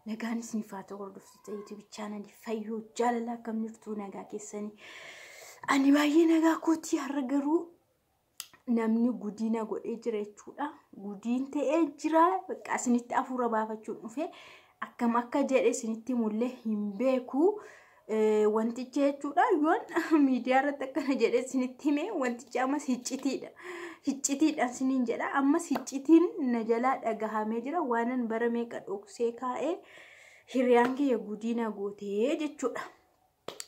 Nagaan isiniif haa ta'u, hordoftoota YouTube channelii Fayyoo Jaalala, akkam jirtu? Nagaa keessanii? Ani baay'ee nagaa kootii. Har'a garuu namni gudiina godhee jira jechuudha. Gudiin ta'ee jira. Bakka isinitti hafuura baafachuun dhufe, akkam akka jedhe isinitti mul'ee hin beeku. Wanticha jechuudha, yoon miidiyaa irratti akkana jedhe isinitti hime, wantichi ammas hiccitiidha. Hiccitiidha isiniin jedha. Ammas hiccitiin na jalaa dhagahamee jira. Waanan bara meeqa dhoksee kaa'ee hiriyaan kiyya gudiina gootee jechuudha.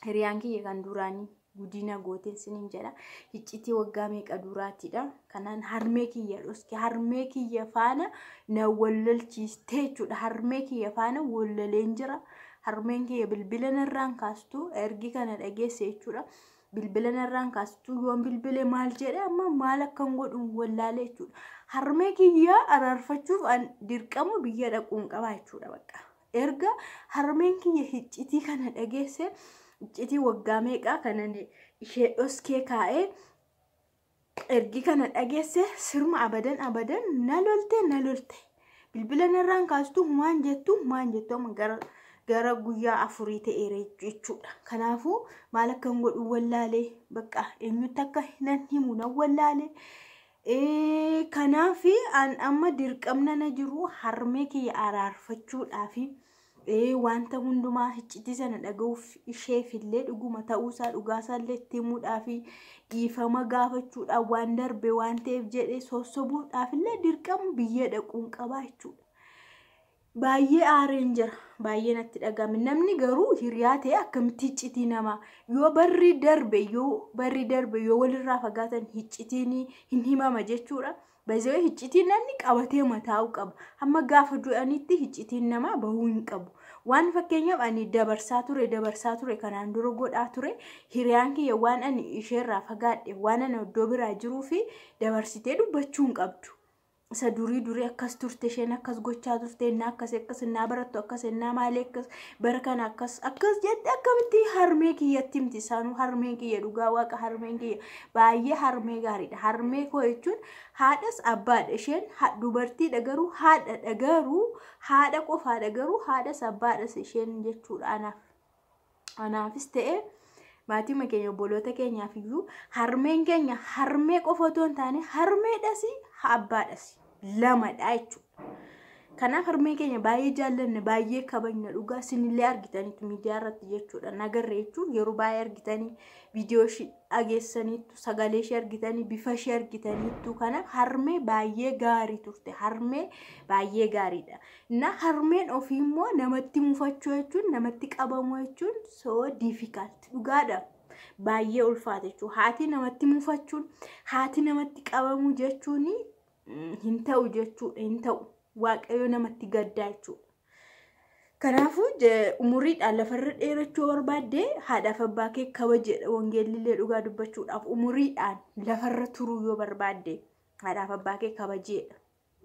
Hiriyaan kiyya kan duraanii gudiina gootee isiniin jedha. Hiccitii waggaa meeqa duraatiidha. Kanaan harmee kiyya dhoske, harmee kiyya faana na wallolchiistee jechuudha. Harmee kiyya faana wallaleen jira. Harmeen kiyya bilbila narraan kaastu ergi kana dhageesse jechuudha. Bilbila narraan kaastu, yoon bilbile maal jedhe, amma maal akkan godhu wallaalee jechuudha. Harmee kiyya araarfachuuf dirqama biyya dhaquun qaba jechuudha bakka. Erga harmeen kiyya hiccitii kana dhageesse, hiccitii waggaa meeqaa kana ishee dhoskee kaa'ee ergi kana dhageesse, sirma abadan abadan na lolte, na lolte. Bilbila narraan kaastu, maan jettu, maan jettu, amma gara guyyaa 4 ta'eera jechuudha. Kanaafuu maal akkan godhu wallaalee, bakka eenyutti akka nan himu nan wallaalee. Kanaaf an amma dirqamna na jiru harmee kiyya araarfachuudhaafi wanta hundumaa hiccitii sana dhaga'uuf isheefillee dhuguma ta'uusaa dhugaasallee itti himuudhaafi dhiifama gaafachuudhaaf, waan darbe waan ta'eef jedhee sossobuudhaafillee dirqama biyya dhaquun qabaa jechuudha. Baay'ee aareen jira. Baay'ee natti dhagahame. Namni garuu hiriyaa ta'e akkamitti hiccitii namaa, yoo barri darbe, yoo walirraa fagaatan, hiccitiin hin himama jechuudha. Bazee hiccitiin namni qabatee mataa'uu qaba. Hamma gaafa du'anitti hiccitiin namaa bahuu hin qabu. Waan fakkeenyaaf ani dabarsaa ture, kanaan dura godhaa ture, hiriyaan kiyya waan ani isheerraa fagaadhe, waan ani iddoo biraa jiruu fi dabarsitee dubbachuu hin qabdu. Isa durii durii akkas turte, isheen akkas gochaa turte, innaa akkas akkas, innaa barattu akkas, innaa maalii akkas, bara kana akkas akkas jette akkamitti harmee kiyyatti himti? Isaanuu harmeen kiyya, dhugaa waaqa, harmeen kiyya baay'ee harmee gaariidha. Harmee koo jechuun haadhas abbaadha. Isheen dubartiidha garuu haadhadha, garuu haadha qofaadha, garuu haadhas abbaadhas isheen jechuudha anaaf. Anaafis ta'e maatii keenya, obboloota keenyaaf iyyuu harmeen keenya harmee qofa otoo hin taane harmeedhas abbaadhas, lamadha jechuudha. Kanaaf harmee keenya baay'ee jaallanna, baay'ee kabajna. Dhugaa isinillee argitaniitu miidiyaa irratti jechuudha. Nagarree jechuun yeroo baay'ee argitanii, viidiyoo ishee dhageessaniittu, sagalee ishee argitanii, bifa ishee argitaniittu. Kanaaf harmee baay'ee gaarii turte, harmee baay'ee gaariidha. Na harmeen ofii immoo namatti mufachuu jechuun, namatti qabamuu jechuun so difficult, dhugaadha. Baay'ee ulfaata jechuudha. Haati namatti mufachuun, haati namatti qabamuu jechuun hin ta'u jechuudha, hin ta'u. Waaqayyo namatti gaddaa jechuudha. Kanaafuu umuriidhaan lafarra dheerachuu barbaadde haadhaaf abbaa kee kabajeedha wangeellillee. Dhugaa dubbachuudhaaf, umuriidhaan lafarra turuu yoo barbaadde haadhaaf abbaa kee kabajeedha.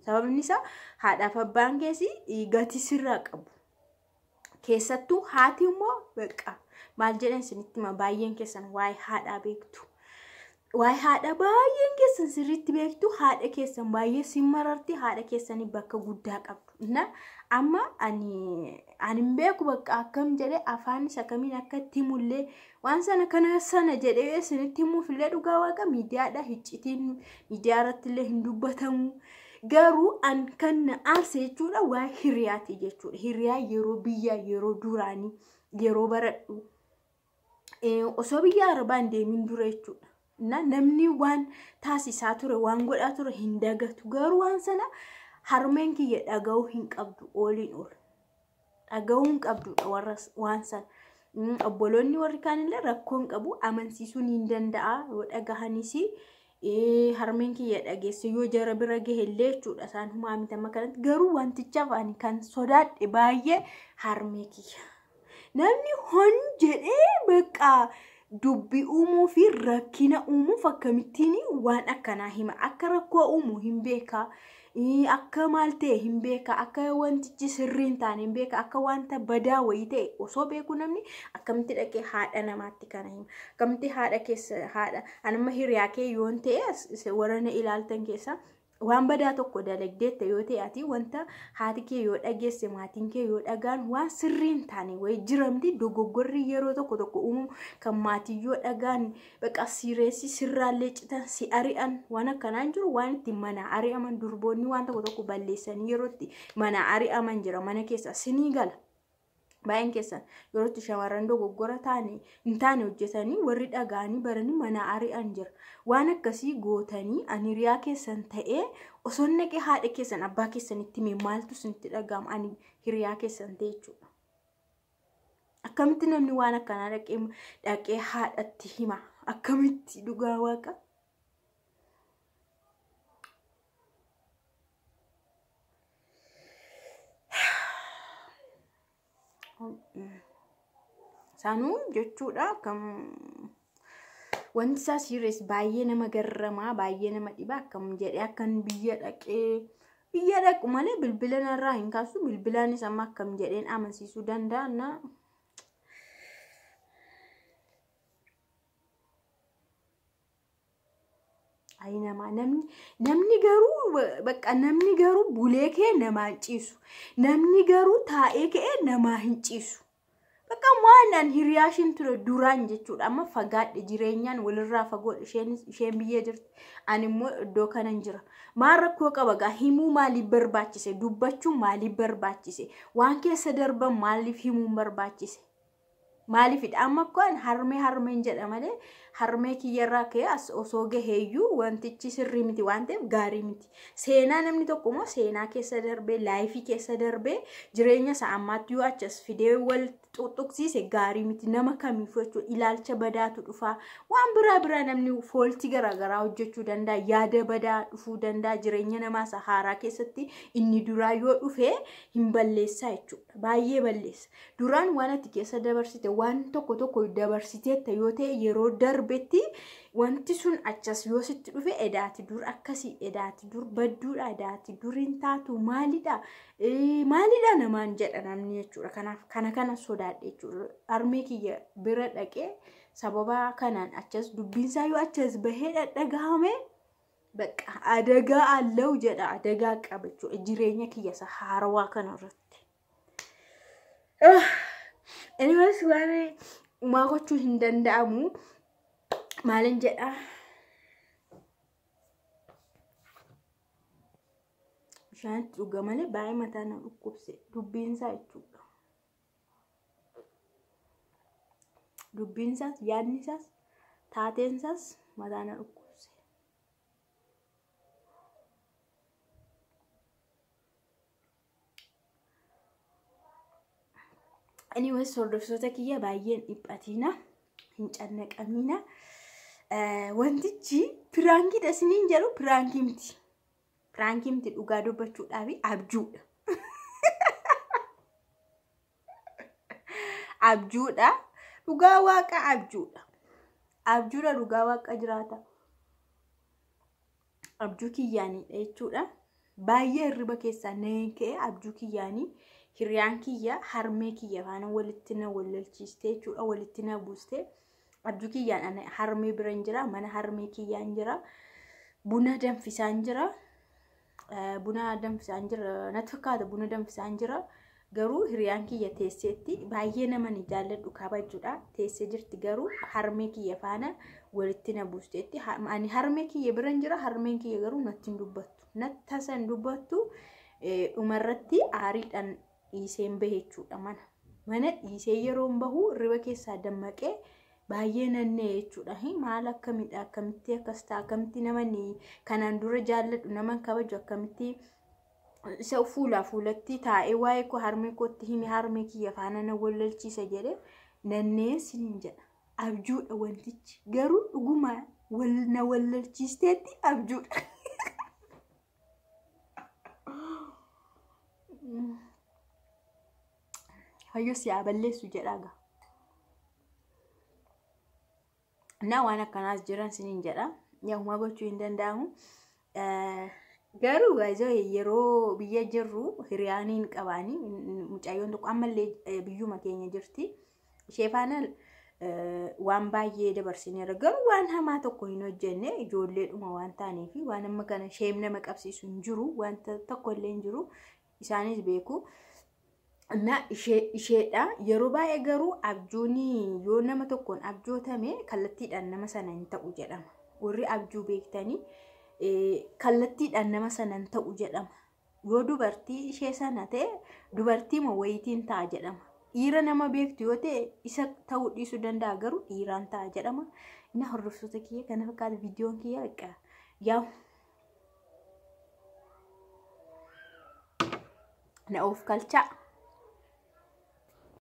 Sababni isaa haadhaaf abbaan keesi gatii sirraa qabu. Keessattuu haati immoo beeqa maal jedhan isinitti hima, baay'een keessan waa'ee haadhaa beektu. Waa'ee haadha baay'een keessan sirriitti beektu. Haadha keessan baay'ee sin mararti, haadha keessanii bakka guddaa qabdu. Na amma ani hin beeku, bakka akkam jedhee afaan isa kamiin akka itti himullee, waan sana kana sana jedhee isinitti himuufillee, dhugaa waaqa, miidiyaadha, hiccitiin miidiyaa irratti illee hin dubbatamu. Garuu an kan na aarse jechuudha waa'ee hiriyaati jechuudha. Hiriyaa yeroo biyya yeroo duraanii, yeroo baradhu, osoo biyya arabaa hin deemin dura jechuudha. Namni waan taasisaa ture, waan godhaa ture hin dagatu. Garuu waan sana harmeen kiyya dhaga'uu hin qabdu, ooliin oolu. Dhaga'uu hin qabdudha warra waan sana. Obboloonni warri kaanillee rakkoo hin qabu, amansiisuun hin danda'a yoo dhagahanis. Harmeen kiyya dhageesse yoo jara bira gahellee jechuudha, isaan humaa miti amma kanatti. Garuu wantichaaf ani kan sodaadhe baay'ee harmee kiyya. Namni hon jedhee bakka dubbii uumuu fi rakkina uumuuf akkamittiin waan akkanaa hima? Akka rakkoo uumu hin beekaa, akka maal ta'e hin beekaa, akka wantichi sirrii hin taane hin beekaa, akka wanta badaa wayii ta'e osoo beeku namni akkamitti dhaqee haadha namaatti kana hima? Akkamitti haadha keessa, haadha anuma hiriyaa kee yoon ta'e, warra na ilaaltan keessa Waan badaa tokko dalagdeetta yoo ta'e ati wanta haati kee yoo dhageesse maatiin kee yoo dhagaan waan sirrii hin taane wayii jiramti dogoggorri yeroo tokko tokko uumamu kan maatii yoo dhagaan baqa sireessi sirraallee citan si ari'an waan akkanaan jiru waan itti mana ari'aman durboonni waan tokko tokko balleessanii yeroo itti mana ari'aman jira mana keessa sinii gala. Baay'een keessan yeroo itti shamarran dogoggora taane hin taane hojjetanii warri dhaga'anii baranii mana ari'an jira. Waan akkasii gootanii ani hiriyaa keessan ta'ee osoo naqee haadha keessan abbaa keessanitti himee maaltu isinitti dhaga'ama ani hiriyaa keessan ta'e jechuudha. Akkamitti namni waan akkanaa dhaqee haadhatti hima? Akkamitti dhugaa waaqa? Sanuu jechuudha akkam wanti isaa serious baay'ee nama garramaa baay'ee nama dhiba akkam jedhee akkan biyya dhaqu malee bilbila narraa hin kaasu bilbilaanis amma akkam jedheen amansiisuu danda'a na Ayi namaa namni garuu bakka namni garuu bulee kee namaa hin ciisu. Namni garuu taa'ee ka'ee namaa hin ciisu. Bakka waan hiriyaa isheen ture duraan jechuudha. Amma fagaadhe jireenyaan walirraa fagoodha. Isheen biyya jirti. Ani immoo iddoo kanan jira. Maal rakkoo qaba gaa himuu maaliif barbaachise? Dubbachuun maaliif barbaachise? Waan keessa darban maaliif himuun barbaachise? Maaliifidha? Amma akkaan harmeen jedha malee harmee kiyyarraa ka'ee as osoo gaheeyyuu wantichi sirrii miti waan ta'eef gaarii miti. Seenaa namni tokko immoo seenaa keessa darbee laayifii keessa darbee jireenya isaa ammaatti yoo achas fidee wal xuxuqsiise gaarii miti nama kamiif jechuudha. Ilaalcha badaatu dhufaa waan biraa biraa namni fooltii garaagaraa hojjechuu danda'a yaada badaa dhufuu danda'a jireenya namaa isa haaraa keessatti inni duraa yoo dhufe hin balleessaa jechuudha. Baay'ee balleessa. Duraan waan ati keessa dabarsite waan tokko tokko dabarsiteetta yoo ta'e yeroo darbetti wanti sun achas yoo sitti dhufe edaati dur akkasii edaati dur badduudha edaati dur hin taatu maalidha maalidha namaan jedha namni jechuudha. Kanaaf kana sodaadhe jechuudha. Harmee kiyya bira dhaqee sababa kanaan achas dubbiinsaa yoo achas bahee dhadhagahame bakka adagaa allahu jedha adagaa qaba jechuudha jireenya kiyya isa haarawaa kana irratti. Anyways waan uumaa gochuu hin danda'amu. Maalin jedha? Bishaan itti dhuga malee baay'ee mataa na dhukkubse dubbiinsaa jechuudha. Dubbiinsaas yaadnisaas taateensaas mataa na dhukkubse. Anyways hordoftoota kiyya baay'een dhiphatiina hin cannaqamina. Wantichi piraankiidha isiniin jedhu piraankii miti. Piraankii miti dhugaa dubbachuudhaaf abjuudha. Abjuudha. Dhugaa waaqa abjuudha. Abjuudha dhugaa waaqa jiraata. Abjuu kiyyaaniidha jechuudha. Baay'ee hirriba keessaa na'een ka'e abjuu kiyyaanii hiriyaan kiyya harmee kiyya faana walitti na wallalchiiste jechuudha. Walitti na buuste. Abjuu kiyyaan ana harmee bira hin jira. Mana harmee kiyyaan jira. Buna danfisaan jira. Buna danfisaan jira. Natti fakkaata buna danfisaan jira. Garuu hiriyaan kiyya teesseetti baay'ee nama ni jaalladhu kabajuudha. Teessee jirti garuu harmee kiyya faana walitti na buusteetti. Ani harmee kiyya bira hin jira. Harmeen kiyya garuu natti hin dubbattu. Natti tasa hin dubbattu. Dhumarratti aariidhaan dhiiseen bahe jechuudha mana. Mana dhiisee yeroo bahu hirriba keessaa dammaqee baay'ee nannee jechuudha. Maal akkamidha? Akkamitti akkas ta'a? Akkamitti nama kanaan dura jaalladhu nama kabaju akkamitti isa fuulaa fuulatti taa'ee waa'ee koo harmee kootti hime harmee kiyya faana na wallalchiisa jedhee nannee siniin jedha. Abjuudha wantichi garuu dhuguma na wallalchiisteetti abjuudha. Fayyoo si haa balleessu jedhaa gaa. Na waan akkanaas jiran siniin jedha. Yaa gochuu hin danda'amu. Garuu yeroo biyya jirru hiriyaan hin qabaanii mucayyoon tokko ammallee biyyuma keenya jirti. Ishee faana Waan baay'ee dabarsineera, garuu waan hamaa tokko hin hojjenne, ijoolleedhuma waan ta'aniif waan amma kana sheem nama qabsiisu hin jiru, wanta tokko illee hin jiru, isaanis beeku. Na isheedha. Yeroo baay'ee garuu abjuun yoo nama tokkoon abjootame kallattiidhaan nama sana hin ta'u jedhama. Warri abjuu beektanii kallattiidhaan nama sana hin ta'u jedhama. Yoo dubartii ishee sana ta'e dubartii moo wayitiin ta'a jedhama. Dhiira nama beektu yoo ta'e isa ta'uu dhiisuu danda'a, garuu dhiiraan ta'a jedhama. Inni hordoftoota kiyya kana fakkaata viidiyoon kiyya bakka yaa na of kalchaa.